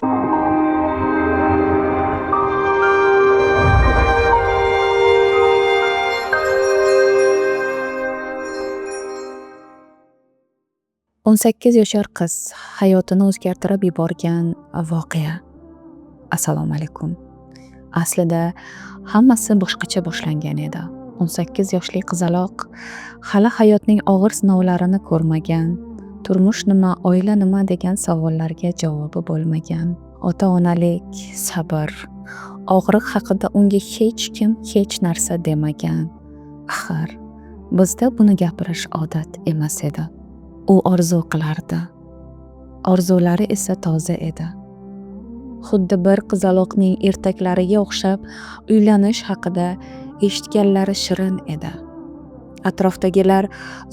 18 yashar qiz hayotini o'zgartirib yuborgan voqea. Assalomu alaykum. Aslida hammasi boshqacha boshlangan edi. 18 yoshli qizaloq hali hayotning og'ir sinovlarini ko'rmagan, turmush nima, oila nima degan savollarga javobi bo'lmagan. Ota-onalik, sabr, og'riq haqida unga hech kim hech narsa demagan. Axir bizda buni gapirish odat emas edi. U orzu qilardi. Orzulari esa toza edi. Xuddi bir qizaloqning ertaklariga o'xshab uylanish haqida eshitganlari shirin edi. Atrofdagilar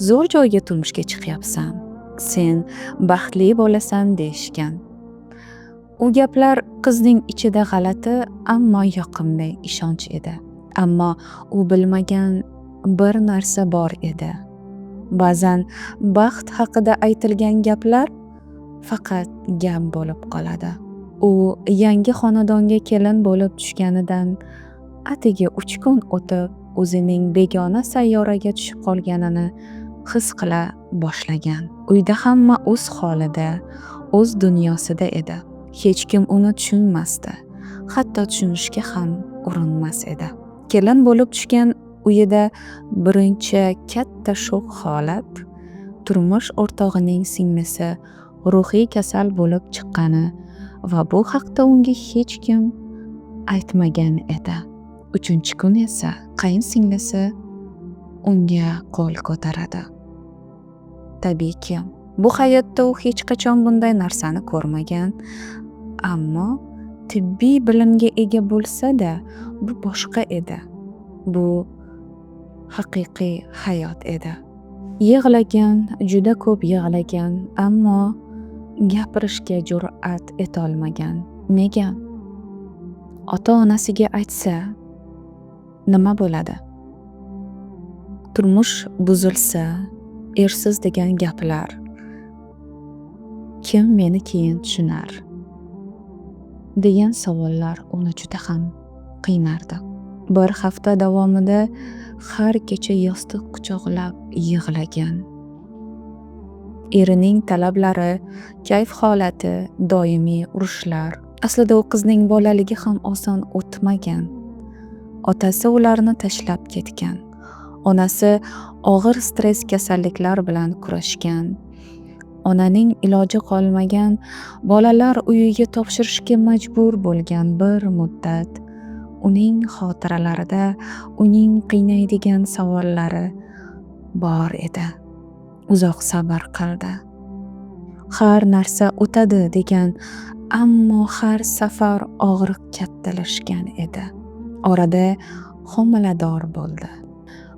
zo'r joyga turmushga chiqyapsan, sen baxtli bo'lasan deyishgan. U gaplar qizning ichida g'alati, ammo yoqimli ishonch edi. Ammo u bilmagan bir narsa bor edi. Ba'zan baxt haqida aytilgan gaplar faqat gap bo'lib qoladi. U yangi xonadonga kelin bo'lib tushganidan atigi 3 kun o'tib, o'zining begona sayyoraga tushib qolganini his qila boshlagan. Uyda hamma o'z holida, o'z dunyosida edi. Hech kim uni tushunmasdi, hatto tushunishga ham urinmas edi. Kelin bo'lib tushgan uyida birinchi katta shok holat turmush o'rtog'ining singlisi ruhiy kasal bo'lib chiqqani va bu haqda unga hech kim aytmagan edi. 3-kun esa qayinsinglisi unga qo'l ko'taradi. Tabiiyki, bu hayotda u hech qachon bunday narsani ko'rmagan, ammo tibbiy bilimga ega bo'lsa-da, bu boshqa edi. Bu haqiqiy hayot edi. Yig'lagan, juda ko'p yig'lagan, ammo gapirishga jur'at etolmagan. Nega? Ota-onasiga aytsa nima bo'ladi? Turmush buzilsa, ersiz degan gaplar. Kim meni keyin tushunar? Degan savollar uni juda ham qiynardi. Bir hafta davomida har kecha yostiq quchoqlab yig'lagan. Erining talablari, kayf holati, doimiy urushlar. Aslida u qizning bolaligi ham oson o'tmagan. Otasi ularni tashlab ketgan. Onasi og'ir stress kasalliklar bilan kurashgan. Onaning iloji qolmagan, bolalar uyiga topshirishga majbur bo'lgan bir muddat. Uning xotiralarida uning qiynaydigan savollari bor edi. Uzoq sabr qildi. Har narsa o'tadi degan, ammo har safar og'riq kattalashgan edi. Orada homilador bo'ldi.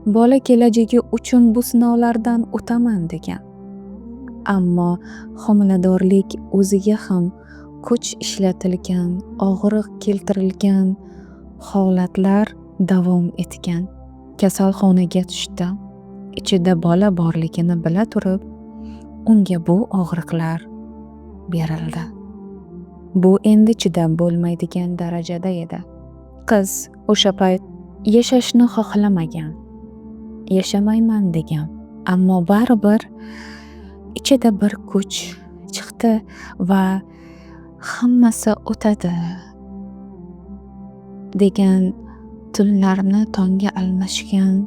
Bola kelajagi uchun bu sinovlardan o'taman degan. Ammo homiladorlik o'ziga ham kuch ishlatilgan, og'riq keltirilgan holatlar davom etgan. Kasalxonaga tushdi. Ichida bola borligini bila turib, unga bu og'riqlar berildi. Bu endi chidab bo'lmaydigan darajada edi. Qiz o'sha payt yashashni xohlamagan, yashamayman degan, ammo baribir ichida bir kuch chiqdi va hammasi o'tadi degan tunlarni tongga almashgan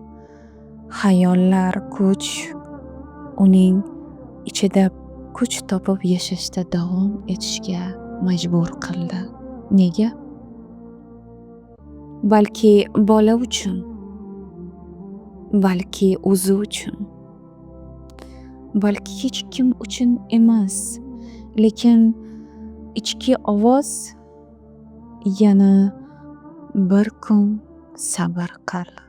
xayollar, kuch uning ichida kuch topib yashashda davom etishga majbur qildi. Nega? Balki bola uchun, balki o'zi uchun, balki hech kim uchun emas, lekin ichki ovoz yana bir kun sabr qil.